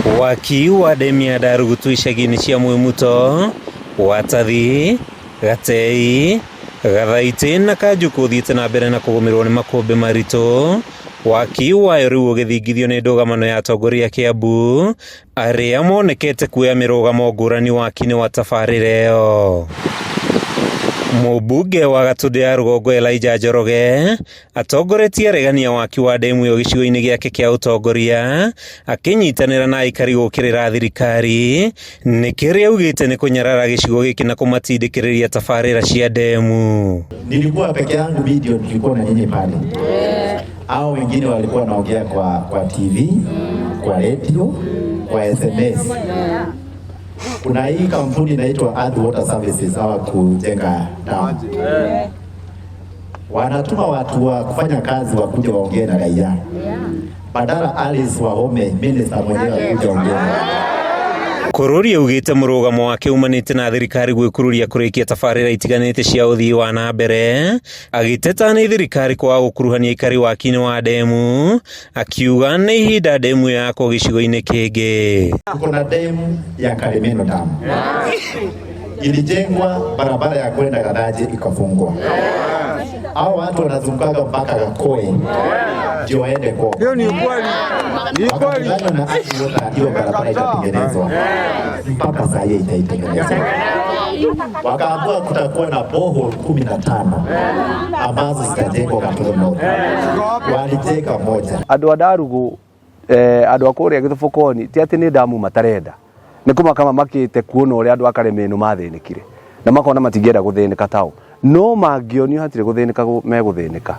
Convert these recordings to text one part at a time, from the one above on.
Waki wa ndemu ya Ndarugutu icagi-inĩ cia Mwĩmuto, Watathi, Gatei, Gathaitĩ na Kanjũkũ ũthiĩte na mbere na kũgũmĩrwo nĩ makũmbĩ maritũ, waki wayo rĩu ũgĩthingithio nĩ ndũgamano ya atongoria a Kĩambu arĩa monekete kuoya mĩrũgamo ngũrani waki-inĩ wa tabarĩra ĩyo. Mũmbunge wa Gatũndũ ya Rũgongo Elijah Njoroge atongoretie aregani a waki wa ndemu ĩyo gĩcigo-inĩ gĩake kĩa ũtongoria akĩnyitanĩra na aikari gũkĩrĩra thirikari nĩ kĩrĩa augĩte nĩ kũnyarara gĩcigo gĩkĩ na kũmatindĩkĩrĩria tabarĩra cia ndemu. Nilikuwa peke yangu video, nilikuwa na nyinyi pale. Hao wengine walikuwa wanaongea kwa TV, kwa radio, kwa SMS. Kuna hii kampuni inaitwa Earth Water Services hawa kujenga damu. Wanatuma watu wa kufanya kazi wakuja waongee na raia. Badala Alice Wahome, minister mwenyewe akuja ongee na raia. Kũrũria augĩte mũrũgamo wake umanĩte na thirikari gwĩkururia kũrĩkia tabarĩra itiganĩte cia ũthii wa na mbere agĩteta nĩ thirikari kwaga gũkuruhania aikari waki-inĩ wa ndemu akiuga nĩ ihinda ndemu yakwo gĩcigo-inĩ kĩngĩ. Tuko na demu ya Karimeno Dam. Ilijengwa, barabara ya kwenda Gathaji ikafungwa. Hao watu wanazungukaga mpaka Gakoe ndio waende kwao. Hiyo ni ukweli. Ni ukweli. Wakakubaliana na Earth Water, hiyo barabara itatengenezwa. Mpaka saa hii itaitengenezwa. Wakaamua kutakuwa na borehole 15 ambazo zitajengwa Gatundu North. Walijenga moja. Andũ a Ndarugu andũ a kũrĩa Gĩthũbũkoni ti atĩ nĩ ndamu matarenda, nĩ kũmaka mamakĩte kuona ũrĩa andũ a Karĩmĩnũ mathĩnĩkire na makona matingĩenda gũthĩnĩka tao, no mangĩonio hatirĩ gũthĩnĩka megũthĩnĩka.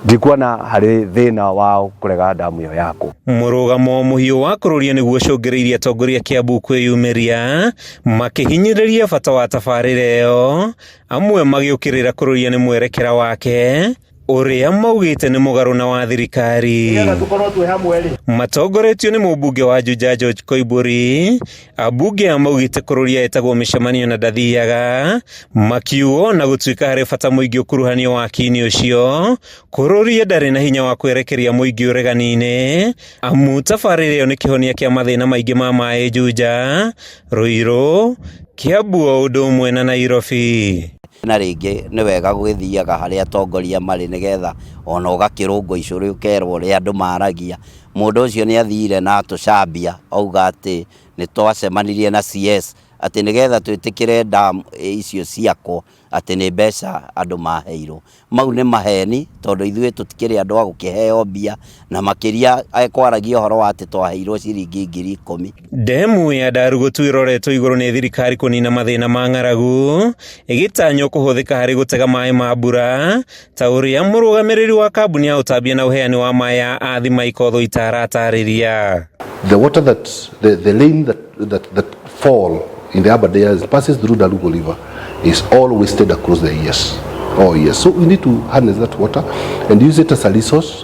Ndikuona harĩ thĩna wao kũrega ndamu ĩyo yakwo. Mũrũgamo mũhiũ wa kũrũria nĩguo ũcũngĩrĩirie atongoria Kiambu kwĩyumĩria makĩhinyĩrĩria bata wa tabarĩra ĩyo, amwe magĩũkĩrĩra kũrũria nĩ mwerekera wake ũrĩa maugĩte nĩ mũgarũ na wa thirikari. Nĩgetha tũkorwo twĩ hamwe rĩ. Matongoretio nĩ mũmbunge wa Juja George Koimbũri, ambunge aya maugĩte kũrũria etagwo mĩcemanio na ndathiaga, makiuga ona gũtuĩka harĩ bata mũingĩ ũkuruhanio waki-inĩ ũcio, kũrũria ndarĩ na hinya wa kwerekeria mũingĩ ũregani-inĩ, amu tabarĩra ĩyo nĩ kĩhonia kĩa mathĩna maingĩ ma maĩ Juja, Ruiru, Kiambu o ũndũ ũmwe na Nairobi. Na rĩngĩ nĩ wega gũgĩthiaga harĩa atongoria marĩ nĩgetha ona ũgakĩrũngwo icũrĩ ũkerwo ũrĩa andũ maragia. Mũndũ ũcio nĩ athire na atũcambia auga atĩ nĩ twacemanirie na CS atĩ nĩgetha twĩtĩkĩre damu icio ciakwo atĩ nĩ mbeca andũ maheirwo. Mau nĩ maheni tondũ ithuĩ tũtikĩrĩ andũ a gũkĩheo mbia, na makĩria ekwaragia ũhoro wa atĩ twaheirwo ciringi 10,000. Ndemu ya Ndarugutu ĩroretwo igũrũ nĩ thirikari kũnina mathĩna ma ng'aragu ĩgĩtanywo kũhũthĩka harĩ gũtega maĩ ma mbura ta ũrĩa mũrũgamĩrĩri wa kambuni ya ũtambia na ũheani wa maĩ ya Athi Michael Thuita aratarĩria. The water that the rain that fall in the Aberdares passes through Ndarugu River is all wasted across the years, all years. So we need to harness that water and use it as a resource,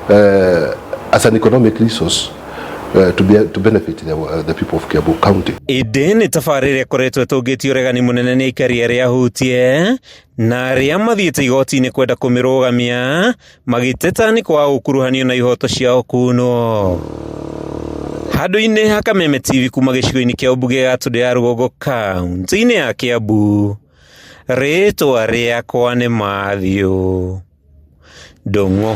as an economic resource, to benefit the people of Kiambu County. Ĩndĩ nĩ tabarĩra ĩkoretwo ĩtũngĩtio ũregani mũnene nĩ aikari arĩa ahutie na arĩa mathiĩte igoti-inĩ kwenda kũmĩrũgamia magĩteta nĩ kwaga gũkuruhanio na ihoto ciao kunwo. Handũ-inĩ ha Kameme TV kuma gĩcigo-inĩ kĩa ũmbunge gĩa Gatũndũ ya Rũgongo kaunti-inĩ ya Kiambu, rĩtwa rĩakwa nĩ Matthew Ndung'u.